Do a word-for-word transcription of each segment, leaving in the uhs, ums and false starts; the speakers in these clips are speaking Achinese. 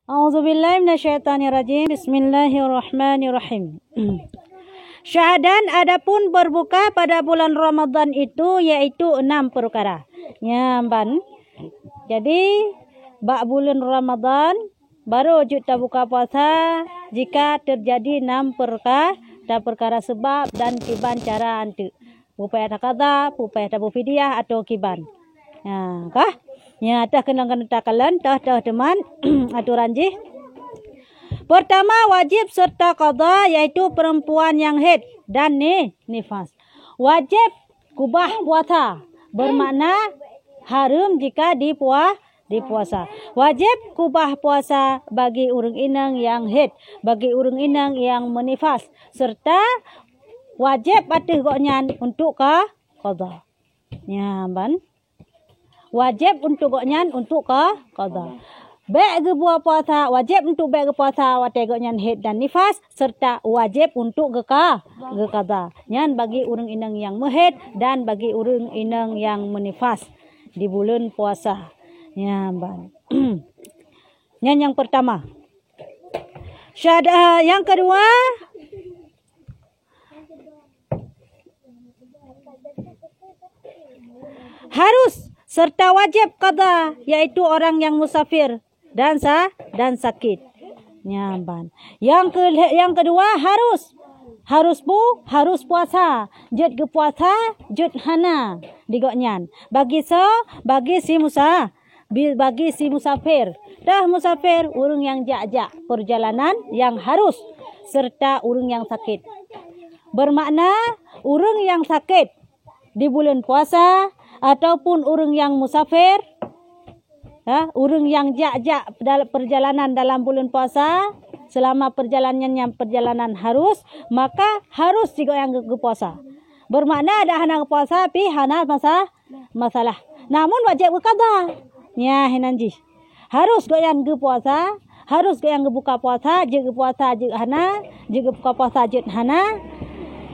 A'udzubillahi minasyaitonirrajim. Bismillahirrahmanirrahim. Syahdan, adapun berbuka pada bulan Ramadan itu yaitu enam perkara. Nyan ban. Jadi, bak bulan Ramadan baru jeuet tabuka puasa jika terjadi enam perka-, ta perkara sebab dan kiban cara anteuk. Peue payah takada, peue payah tabu fidyah atau kiban. Ha, kah? Nya, teuh keunong keuneuk takalon, teuh, teuh teuma aturan jih. Pertama, wajib serta qada, yaitu perempuan yang haid dan ni-, nifas. Wajib kubah puasa, bermakna hareuem jika dipua-, dipuasa. Wajib kubah puasa bagi ureuëng inong nyang haid, bagi ureuëng inong nyang meunifas, serta wajib ateueh gobnyan untuk ka qada. Nyan ban. Wajib untuk gobnyan untuk ka qada. Bék geubuka puasa, wajib untuk bék geupuasa watée gobnyan haid dan nifas, serta wajib untuk geuka-, geukada. Nyan bagi ureuëng inong nyang meuhaid dan bagi ureuëng inong nyang meunifas di buleuen puasa. Nyan ban. Nyan nyang pertama. Syahada-, nyang kedua, harus serta wajib qada, yaitu orang yang musafir dan sa-, dan sakit. Nyan ban. Nyang ke-, nyang kedua harus. Harus bu-, harus puasa. Jeuet geupuasa, jeuet hana di gobnyan. Bagi so, bagi si musa-, bi-, bagi si musafir. Teuh musafir, ureuëng nyang jak-jak perjalanan nyang harus, serta ureuëng nyang sakit. Bermakna, ureuëng nyang sakit di buleuen puasa ataupun ureuëng nyang musafir, ha, ureuëng nyang jak-jak dal-, perjalanan dalam buleuen puasa, selama perjalanan nyan perjalanan harus, maka harus sigoe nyang geu-, geupuasa. Bermakna, dak hana geupuasa pih hana masa-, masalah. Namun wajéb geuqadha. Nyan hinan jih. Harus gobnyan geupuasa, harus gobnyan geubuka puasa, jeuet geupuasa jeuet hana, jeuet geubuka puasa jeuet hana,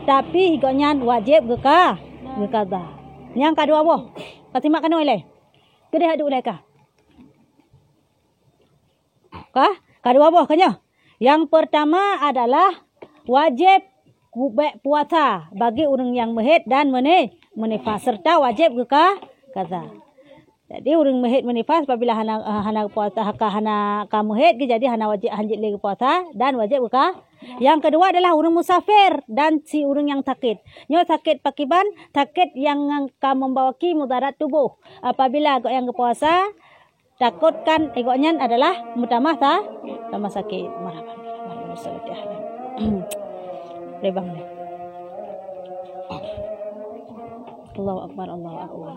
tapi gobnyan wajéb geuka-, geuqadha. Nyang ka dua boh. Ka simak keunoe ilée. Keudeh adu ulée ka. Ka? Ka dua boh ka nyoe. Nyang pertama adalah wajéb kubek puasa bagi ureuëng nyang meuhét dan meuni-, meunifas, serta wajéb geuka-, qadha. Jadi, ureuëng meuhét meunifas apabila hana, hana puasa, ka hana ka meuhét, jadi hana wajéb, hanjeuet lé geupuasa dan wajéb geuka-. Nyang keudua adalah ureuëng musafir dan si ureuëng nyang sakét. Nyoe sakét pakriban, sakét nyang ka membawaki mudarat tuboh. Apabila gobnyan geupuasa, takot kan gobnyan adalah meutamah sa-, tamah sakét. Marhaban. Marhaban. Rebang ni. Allahu Akbar, Allahu Akbar.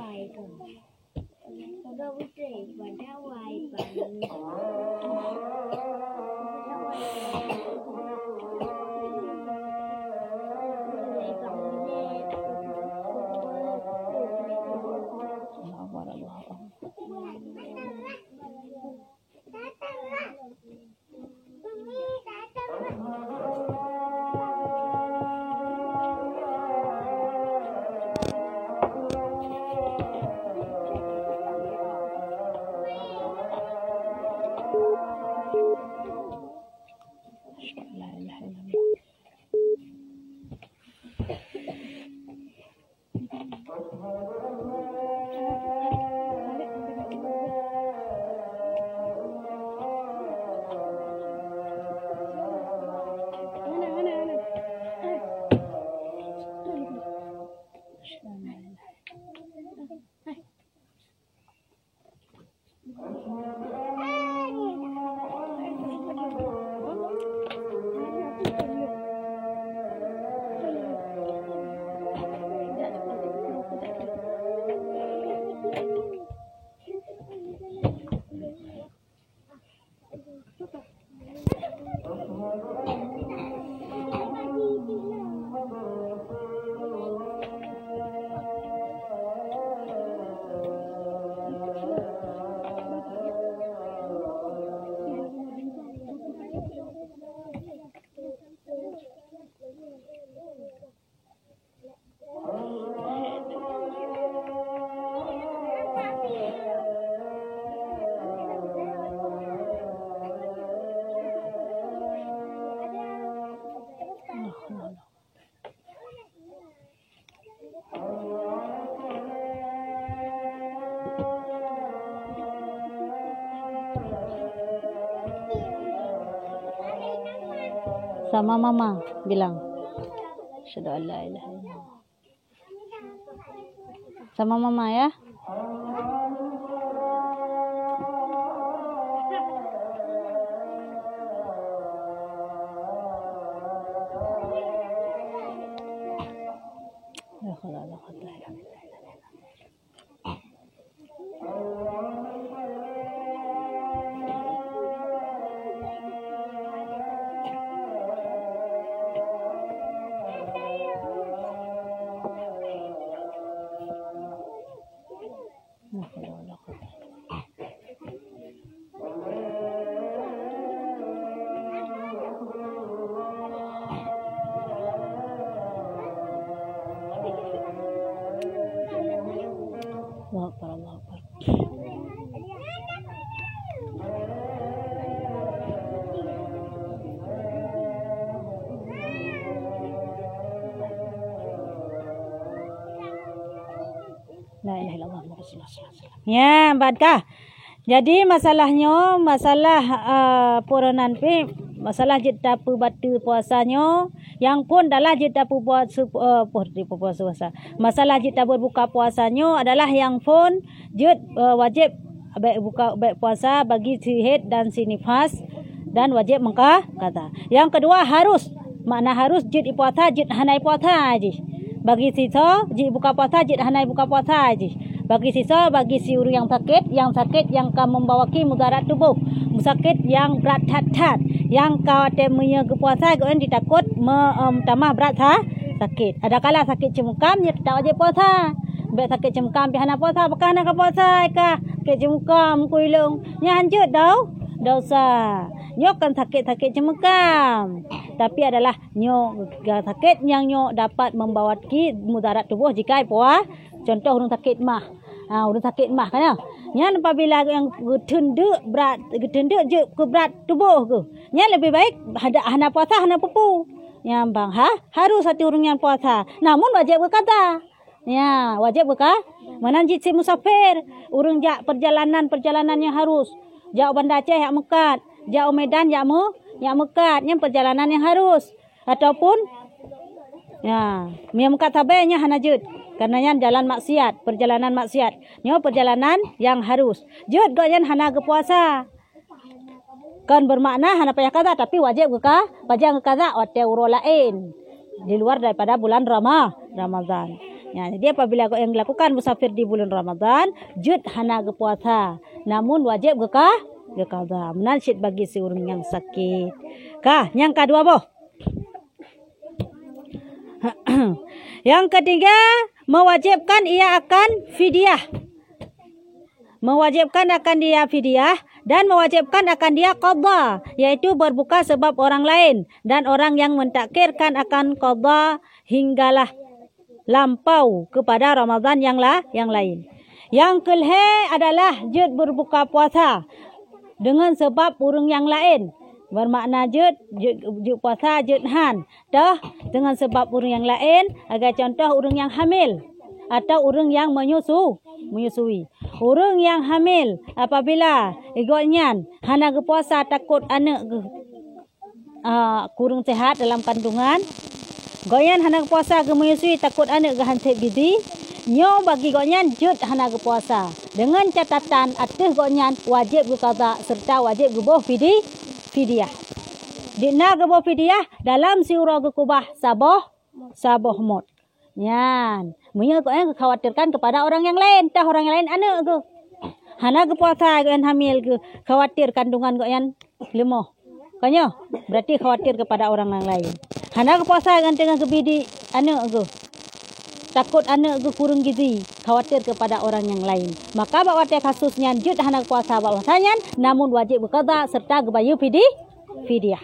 Sama mama bilang. Asyhadu an la ilaha illallah. Sama mama ya. Allahu Akbar, Allahu Akbar. La ilaha illallah Muhammad Rasulullah sallallahu alaihi wasallam. Ya, ban kah? Jadi masalah nyoe, masalah, eh, peurunan pih, masalah jeuet tapeubateue puasa nyoe, nyang phon adalah jeuet tapeupuasa, eh, poh, tapeupuasa puasa. Masalah jeuet tabuka puasa nyoe adalah nyang phon jeuet, eh, wajéb bèk buka, bèk puasa bagi si haid dan si nifas dan wajéb meuka-, qadha. Nyang keudua harus, makna harus jeuet ipuasa, jeuet hana ipuasa jih. Bagi sisoe jeuet buka puasa, jeuet hana ibuka puasa jih. Bagi sisoe, bagi si ureueng nyang sakét, nyang sakét nyang ka membawaki mudarat tuboh, sakét nyang brat that-that, nyang ka watèe meunyoe geupuasa gobnyan jitakot me-, em, tamah brat sa-, sakét. Adakala sakét ceumukam, nyan teutap wajéb puasa. Bèk sakét ceumukam pih hana puasa, pakon hana kapuasa, ai kah sakét ceumukam, ku ilong. Nyan hanjeuet dau-, dosa. Nyoe kon sakét-sakét ceumukam, tapi adalah nyoe, sakét nyang nyoe dapat membawaki mudarat tuboh jika ipua-, contoh ureueng sakét mah. Ha, ureueng sakét mah kan nyoe. Nyan apabila nyang geuteundeuk brat, geuteundeuk jeuet keu brat tuboh geuh, nyan leubeh baik hada-, hana puasa, hana peue-peue. Nyan bang, ha, harus ateueh ureueng nyan puasa. Namun wajéb geuqadha. Ya, wajéb geuka-, meunan cit si musafir, ureueng jak peurjalanan-peurjalanan nyang harus. Jak u Banda Aceh jak meukat, jak u Medan jak meu-, jak meukat, nyan peurjalanan nyang harus. Ataupun, ya, meunyo meukat sabe nyan hana jeuet, karena nyan jalan maksiat, peurjalanan maksiat. Nyoe peurjalanan nyang harus. Jeuet gobnyan hana geupuasa. Kon beumakna hana payah qadha, tapi wajéb geuka-, pajan geuqadha watèe uroe laén di luar daripada bulan Rama-, Ramadhan. Nyan, jadi apabila gobnyan lakukan musafir di bulan Ramadhan, jeuet hana geupuasa, namun wajéb geuka-, geuqadha. Meunan cit bagi si ureueng nyang sakét. Ka, nyang keudua boh. Yang ketiga, mewajibkan ia akan fidyah. Mewajibkan akan dia fidyah dan mewajibkan akan dia qadha, yaitu berbuka sebab orang lain, dan orang yang mentakhirkan akan qadha hinggalah lampau kepada Ramadhan yang la-, yang lain. Nyang keulhèe adalah jeuet berbuka puasa deungon sabab ureueng nyang laén. Bermakna jeuet, jeuet, jeuet puasa, jeuet han. Toh, deungon sabab ureueng nyang laén, lagèe contoh ureueng nyang hamil atau ureueng nyang menyusu-, menyusui. Ureueng nyang hamil apabila gobnyan hana geupuasa takot aneuk geuh ah, kureueng seuhat dalam kandungan. Gobnyan hana geupuasa geumeuyusui takot aneuk geuh han sép gizi. Nyoe bagi gobnyan jeuet hana geupuasa. Deungon catatan ateueh gobnyan wajéb geuqadha seureuta wajéb geuboh fidi-, fidyah. Di na geuboh fidyah dalam siuroe geukeubah saboh, saboh mot. Nyan, meunyoe gobnyan geukhawatirkan keupada ureueng nyang laén, toh ureueng nyang laén aneuk geuh. Hana geupuasa gobnyan hamil geuh, khawatir kandungan gobnyan leumoh. Kon nyoe, berarti khawatir keupada ureueng nyang laén. Hana geupuasa gobnyan teungoh geubi di aneuk geuh. Takot aneuk geuh kureueng gizi, khawatir keupada ureueng nyang laén. Maka bak watèe kasus nyan jeuet hana geupuasa bak masa nyan, namun wajéb geuqadha seureuta geubayeue fidi-, fidyah.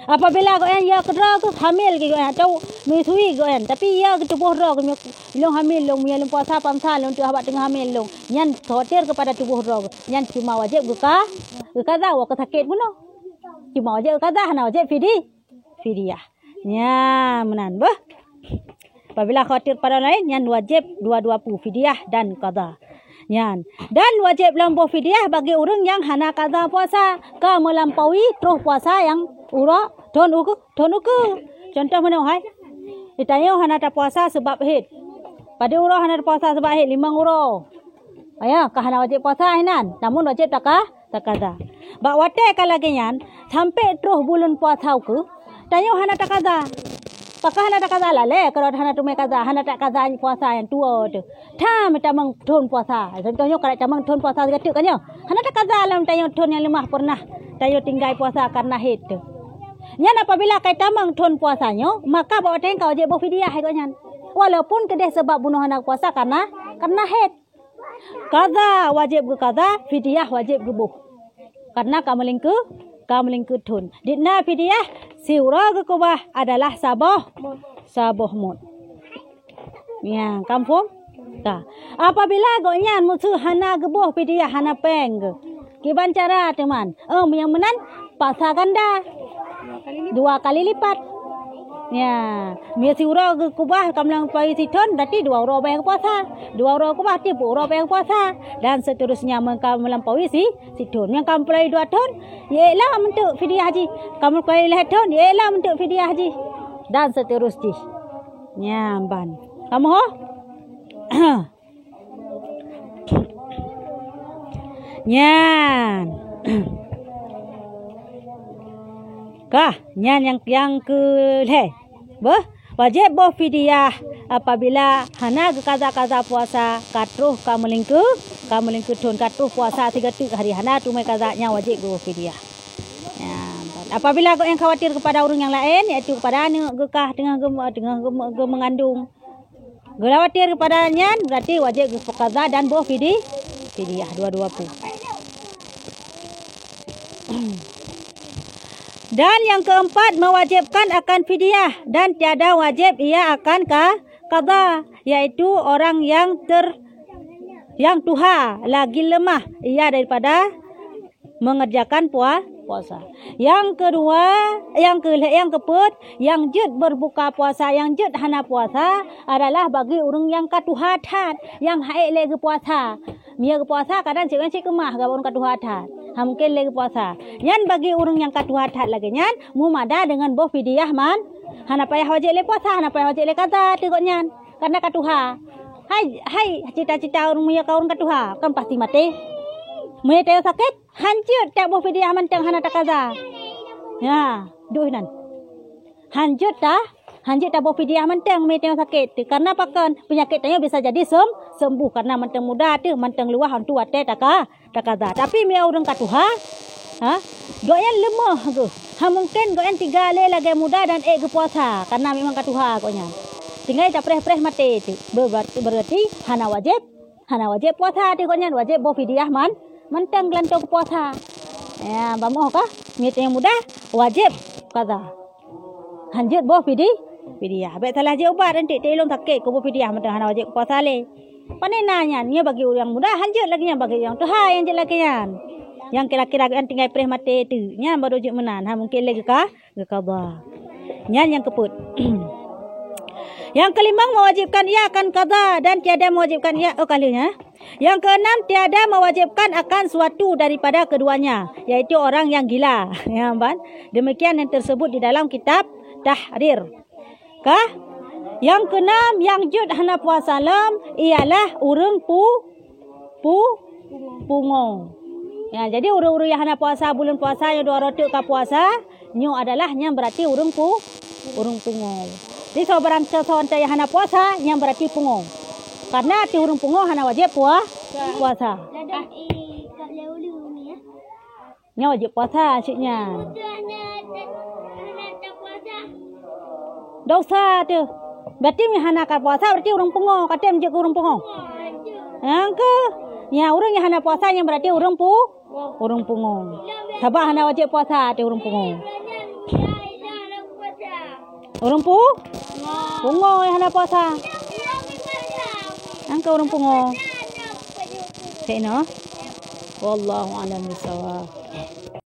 Apabila gobnyan ya keudroe geuh hamil geuh gobnyan atau meusui gobnyan, tapi ya geutuboh droe geuh, "Ilong hamil lôn, meunyo lôn puasa pansa lôn teuh bak teungoh hamil lôn." Nyan khawatir keupada tuboh droe geuh. Nyan cuma wajéb geuka-, geuqadha, walaupun sakét bunoe. Cuma wajéb geuqadha, hana wajéb fidi-, fidyah. Nyan meunan beuh. Apabila khawatir pada orang lain, nyan wajéb dua-dua peue, fidyah dan qadha. Nyan. Dan wajéb lom boh fidyah bagi ureuëng nyang hana kaza puasa, ka meulampaui troh puasa nyang uroe thon ukeue, thon ukeue. Contoh meunoe hai. Di tanyoe hana tapuasa sabab haid. Padum uroe hana tapuasa sabab haid, limong uroe. Aya, ka hana wajéb puasa hai nan, namun wajéb taka-, takaza. Bak watée ka lagée nyan, sampoe troh buleuen puasa ukeue, tanyoe hana takaza. Pakon hana takaza? Lalée keudroe hana teumé kaza, hana takaza puasa nyang tuwoe teuh. Tham tamong thon puasa. Contoh nyoe, ka tamong thon puasa sigoe teuk kan nyoe. Hana takaza lom tanyoe thon nyang leumah peureunah tanyoe tinggai puasa kareuna haid teuh. Nyan apabila ka tamong thon puasa nyoe, maka bak watée nyan ka wajéb boh fidyah hai gobnyan. Walaupun keudeh sabab bunoe hana puasa kareuna, kareuna haid. Kaza wajéb geukaza, fidyah wajéb geuboh. Kareuna ka meulingkeue, ka meulingkeue thon. Di na fidyah, siuroe geukeubah adalah saboh, saboh mot. Nyan, ka muphom? Ka. Apabila gobnyan meuseuh hana geuboh fidyah, hana péng geuh, kiban cara teuma? Em, nyang meunan, puasa ganda. Dua kali lipat. Ya, meunyoe siuroe geukeubah ka meulampaui sithon, berarti dua uroe bèk geupuasa. Dua uroe keubah, tiep uroe bèk geupuasa. Dan seterusnya, meunyoe ka meulampaui si, sithon. Meunyoe ka meulampaui dua thon, ya éla meunteuek fidyah jih. Ka meulampaui lhèe thon, ya éla meunteuek fidyah jih. Dan seterus jih. Nyan ban. Ka muphom? Nyan. Kah, nyan nyang, nyang keu lhèe. Beuh, wajéb boh fidyah apabila hana geukaza-kaza puasa, ka troh ka meulingkeue, ka meulingkeue thon, ka troh puasa sigoe teuk hari hana teumé kaza, nyan wajéb geuboh fidyah. Nyan. Apabila gobnyan khawatir kepada ureuëng nyang laén, yaitu kepada aneuk geuh kah teungoh geume-, teungoh geume-, geumeungandong, geukhawatir kepada nyan, berarti wajéb geukaza dan boh fidi-, fidyah dua-dua pih. Dan yang keempat, mewajibkan akan fidyah dan tiada wajib ia akan ka-, kaza, yaitu orang yang ter-, yang tuha lagi lemah ia daripada mengerjakan pua-, puasa. Nyang keudua, nyang keu-, nyang keupeuet, nyang jeuet berbuka puasa, nyang jeuet hana puasa adalah bagi ureuëng nyang ka tuha that, nyang han ék lé geupuasa. Meunyoe geupuasa, kadang cit-, cit keumah geuh ureuëng ka tuha that. Han mungken lé geupuasa. Nyan bagi ureuëng nyang ka tuha that lagée nyan, meumada deungon boh fidyah man, hana payah wajéb lé puasa, hana payah wajéb lé kaza, teuk gobnyan. Karena ka tuha. Hai, hai cita-cita ureuëng meunyoe ka ureuëng ka tuha, kan pasti maté. Meunyoe tanyoe sakét, han jeuet taboh fidyah mantong hana takaza. Ya, deuh nan. Han jeuet ta, han jeuet taboh fidyah mantong meunyoe tanyoe sakét. Karena pakon? Peunyakét tanyoe bisa jadi sem-, sembuh karena mantong muda teuh, mantong luwah untuk watée taka-, takaza. Tapi meunyoe ureuëng ka tuha, ha, gobnyan leumoh geuh. Han mungken gobnyan tiga lé lagée muda dan ék geupuasa karena memang ka tuha gobnyan. Tinggai tapreh-preh maté teuh. Ber-, berarti hana wajéb Hana wajéb puasa teuh gobnyan, wajéb boh fidyah man-, mantong geulantoe geupuasa. Ya, bamoe kah? Meunyoe tanyoe muda, wajéb kaza. Han jeuet boh fidi-, fidyah. Bék salah jih ubat, nanti teuh ilong sakét, kuboh fidyah mantong hana wajéb puasa lé. Pane na nyan, nyoe bagi ureuëng muda, han jeuet lagée nyan, bagi ureuëng tuha nyang jeuet lagée nyan. Nyang kira-kira gobnyan tinggai preh maté teuh, nyan baru jeuet meunan, han mungken lé geuka-, Geukaza. Nyan nyang keupeuet. Nyang keulimong, mewajibkan ia akan kaza dan tiada mewajibkan ia, oh, ka lheueh nyan. Nyang keenam, tiada mewajibkan akan suatu daripada keduanya, yaitu orang yang gila. Ya, ban. Demikian yang tersebut di dalam kitab Tahrir. Kah? Nyang keenam, nyang jeuet hana puasa lom ialah ureuëng pu-, pu-, pungo. Ya, jadi ureuëng-ureuëng nyang hana puasa buleuen puasa, nyang dua uroe teuk ka puasa, nyoe adalah nyan berarti ureuëng pu-, ureuëng pungo. Jadi, soe barang soe nyang hana puasa, nyan berarti pungo. Karena ateueh ureuëng pungo hana wajéb pua-, puasa. Nyan wajéb puasa cit nyan. Dosa teuh. Berarti meunyo hana ka puasa, berarti ureuëng pungo, ka tem jeuet keu ureuëng pungo. Nyang keu, nyan ureuëng nyang hana puasa nyan berarti ureuëng pu-, ureuëng pungo. Sabab hana wajéb puasa ateueh ureuëng pungo. Ureuëng pu-, pungo nyang hana puasa. Nyang keu ureuëng pungo. Cek inoe. Wallahu a'lam bishawab.